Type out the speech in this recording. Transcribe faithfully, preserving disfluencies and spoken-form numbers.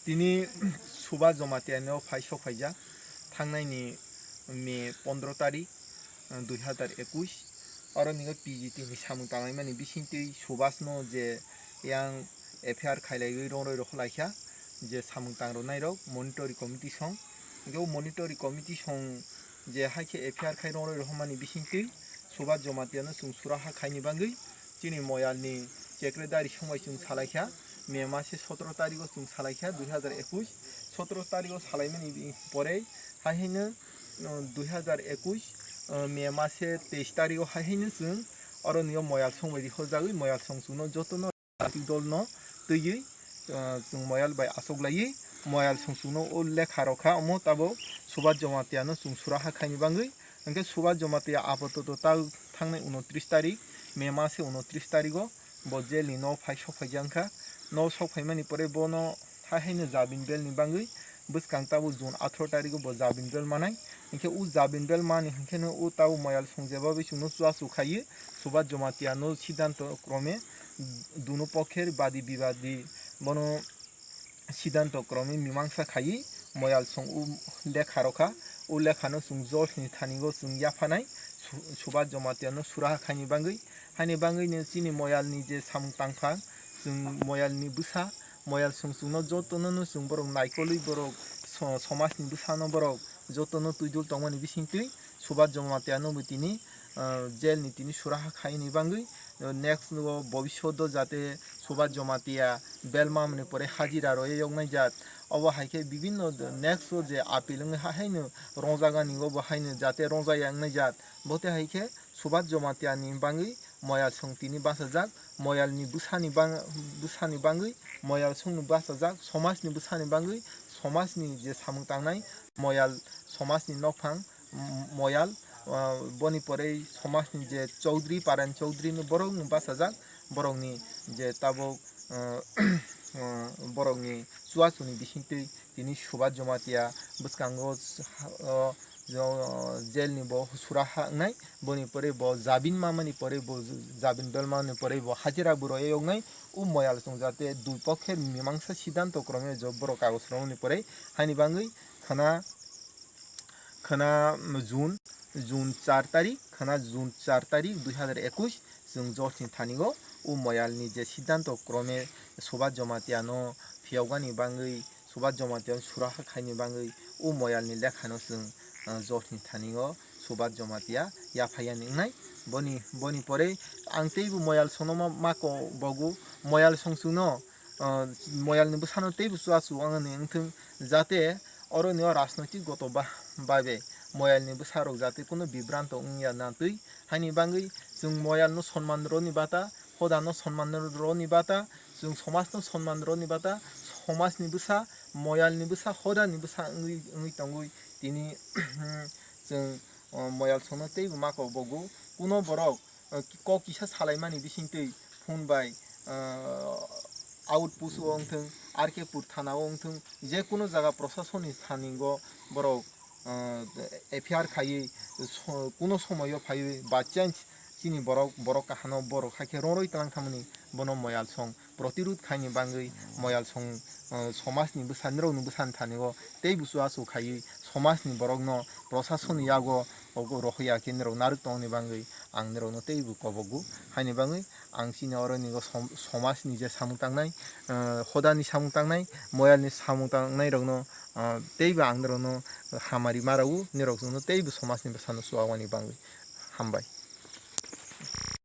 Tini Subhas Jamatia no phai sok phaijak thangnaini May pondro tarik, dui hazar ekush. Oro ni P G T ni samung tanglaimani bisingtwi Subhas no je yang F I R khailaiwi rongroi rohorlaikha, je samung tangrwnai rok monitoring committee song. Hingke o monitoring committee song je hai khe F I R khai rongroi rohormani bisingtwi Subhas Jamatia no chwng suraha khaini bagwi chini moyal ni secretary song bai chwng salaikha, May mase sotoro tarigo chwng salaikha dui hazar ekush, sotoro tarigo salaimani pore hai haino, uh, dui hazar ekush, uh, May mase teis tarigo hai haino chwng oro nio moyal song bai rihorjagwi moyal song chwngno jotono Rajnitik dol no twiwi, uh, chwng moyal bai achuk laiwi moyal song chwngno o lekha rokha omo tabo Subhas Jamatia no chwng suraha khaini bagwi. Hingke Subhas Jamatia apatoto ta thangnai unotris tarik, May mase unotris tarigo bo jail ni no phai sok phaijak wngkha. No sok phaimani pore bono hai haino jabin bail ni bagwi bwskang tabuk June atharo tarigo bo jabin bail manai. Hingke o jabin bail mani hingke no o tabuk moyal song jeba bai chwngno chuachu khaiwi Subhas Jamatia no siddhanto krome dunu pokher badi bibadi bono siddhanto krome mimangsa khaiwi moyal song o lekha rokha. O lekha no chwng jol sini thani go chwng yaphanai Su-, Subhas Jamatia no suraha khaini bagwi. Haini bagwi no chini moyal ni je samung tangphang, chwng moyal ni bwsa, moyal song chwngno jotono no chwng borok naikolwi borok so-, somaj ni bwsano borok jotono twidul tongmani bisingtwi Subhas Jamatia no bo tini, ah, jail ni tini suraha khaini bagwi, ah, next o bobishoto jate Subhas Jamatia bail mamani pore hajira roye yoknai jat. Obo hai khe bibinno next o je appeal wngwi ha haino rongjagani obo haino jate rongjaya wngnai jat. Bote hai khe Subhas Jamatia ni bagwi moyal song tini bachajak, moyal ni bwsani bang-, bwsani bagwi moyal song ni bachajak, somaj ni bwsani bagwi somaj ni je samung tangnai moyal, somaj ni nokphang, m-, moyal, ah, boni pore somaj ni je Chaudhary, Paren Chaudhary ni borok ni bachajak, borok ni je tabuk, ah, ah, borok ni chuachu ni bisingtwi tini Subhas Jamatia bwskango, o, o, jail ni bo suraha wngnai, boni pore bo jabin mamani pore bo jabin bail mamani pore bo hajira bo roye wngnai, o moyal song jate dui pokhe mimangsa siddhanto krome jo borok kagoj romani pore haini bagwi khana, khana June, June char tarik, khana June char tarik dui hazar ekush chwng jot ni thani o, o moyal ni je siddhanto krome Subhas Jamatia no phiyokgani bagwi Subhas Jamatia suraha khaini bagwi o moyal ni lekha no chwng, ah, jot ni thani o Subhas Jamatia yaphai yani wngnai. Boni, boni pore ang teibo moyal songno ma, mako bogo moyal song chwngno, ah, moyal ni bwsano teibo chuachu wngani wngthwng, jate oro ni o rajnoitik goto ba, babe moyal ni bwsa rok jate kuno bibranto wngya na twi. Haini bagwi chwng moyal no sonman roni bata, hoda no sonman roni bata, chwng somaj no sonman roni bata, somaj ni bwsa, moyal ni bwsa, hoda ni bwsa wngwi, wngwi tongwi tini chwng, o, moyal songno teibo mako bogo. Kuno borok, o, kok kisa salaimani bisingtwi phone bai, o, outpost o wngthwng, R K pur thana o wngthwng, je kuno jaga prosason ni thani go borok, ah, F I R khaiwi so-, kuno somoyo phaiwi by chance chini borok, borok kahano borok hakhe rongroi twlang thamani bono moyal song protirud khaini bagwi moyal song, ah, somaj ni bwsa, nirok ni bwsa ni thani o tei buchu achu khaiwi somaj ni borok no prosason ni yago ogo rohorya khe nirok narwk tongni bagwi ang nirok no teibo kobogo. Haini bagwi ang chini oro ni som-, somaj ni je samung tangnai, ah, hoda ni samung tangnai, moyal ni samung tangnai rok no, ah, teibo ang norok no hamari ma rw, norok no teibo somaj ni bwsa no chuwak mani bagwi. Hambai.